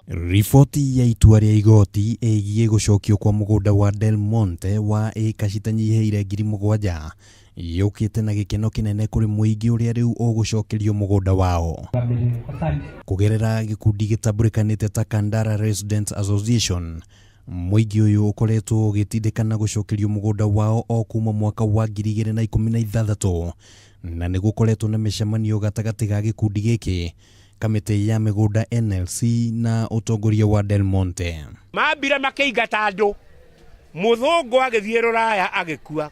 Riboti ya itua rĩa igoti ĩgiĩ gũcokio kwa mũgũnda wa Del Monte wa ĩka citanyihĩire 7,000 yũkĩte na gĩkeno kĩnene kũrĩ mũingĩ ũrĩa rĩu ũgũcokerio mũgũnda wao. Kũgerera gĩkundi gĩtambũrĩkanĩte ta Kandara Residents Association, mũingĩ ũyũ ũkoretwo ũgĩtindĩkana gũcokerio mũgũnda wao o kuma mwaka wa 2016, na nĩ gũkoretwo na mĩcemanio gatagatĩ ga gĩkundi gĩkĩ, kamĩtĩ ya mĩgũnda NLC na ũtongoria wa Del Monte. Mambire makĩingata andũ, mũthũngũ agĩthiĩ rũraya agĩkua,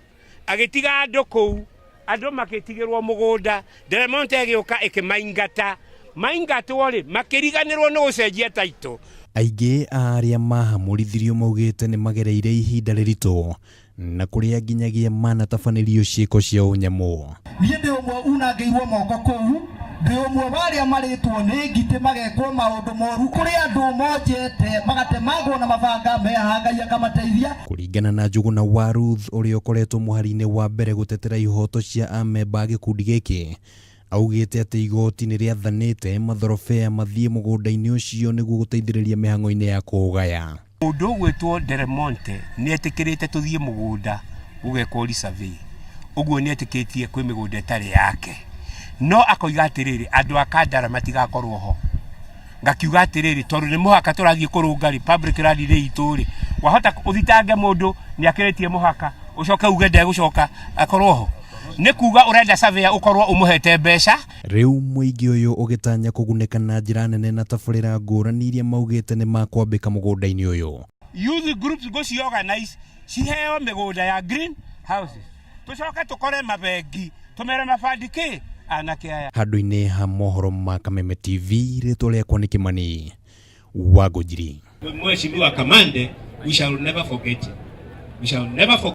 agĩtiga andũ kũu, andũ magĩtigĩrwo mũgũnda. Del Monte ĩgĩũka ĩkĩmaingata, maingatwo rĩ, makĩriganĩrwo nĩ gũcenjia taitũ. Aingĩ a arĩa mahamũrithirio maugĩte nĩ magereire ihinda rĩritũ na kũrĩa nginyagia manatabanĩrio ciĩko cia ũnyamũ. Niĩ ndĩ ũmwe unangĩirwo moko kũu, ndĩ ũmwe wa arĩa marĩtwo nĩ ngitĩ magekwo maũndũ moru, kũrĩ andũ monjete magatemangwo na mabanga mehaha, Ngai akamateithia. Kũringana na Njũgũna wa Ruth, ũrĩa ũkoretwo mũhari-inĩ wa mbere gũtetera ihoto cia amemba a gĩkundi gĩkĩ, augĩte atĩ igoti nĩ rĩathanĩte mathorobea mathiĩ mũgũnda-inĩ ũcio nĩguo gũteithĩrĩria mĩhang'o-inĩ ya kũũgaya. Mũndũ ũgwĩtwo Del Monte nĩ etĩkĩrĩte tũthiĩ mũgũnda gũgekwo resurvey, ũguo nĩ etĩkĩtie kwĩ mĩgũnda ĩtarĩ yake, no akoiga atĩrĩrĩ, andũ a Kandara matigakorwo ho. Ngakiuga atĩrĩrĩ, tondũ nĩ mũhaka tũrathiĩ kũrũnga rĩ, public land nĩ itũ rĩ, wahota ũthitange mũndũ nĩ akĩrĩtie mũhaka, ũcoke uge ndegũcoka akorwo ho, nĩ kuga ũrenda surveyor ũkorwo ũmũhete mbeca. Rĩu mũingĩ ũyũ ũgĩtanya kũgunĩka na njĩra nene na tabarĩra ngũrani iria maugĩte nĩ makwambĩka mũgũnda-inĩ ũyũ. Youth groups ngũci organize ciheo mĩgũnda ya green houses, tũcoke tũkore mabengi tũmere mabandi kĩ anake aya. Handũ-inĩ ha mohoro ma Kameme TV, rĩtwa rĩakwa nĩ Kĩmani wa Ngũnjiri. Mheshimiwa Kamande, we shall never forget him. We shall never forget.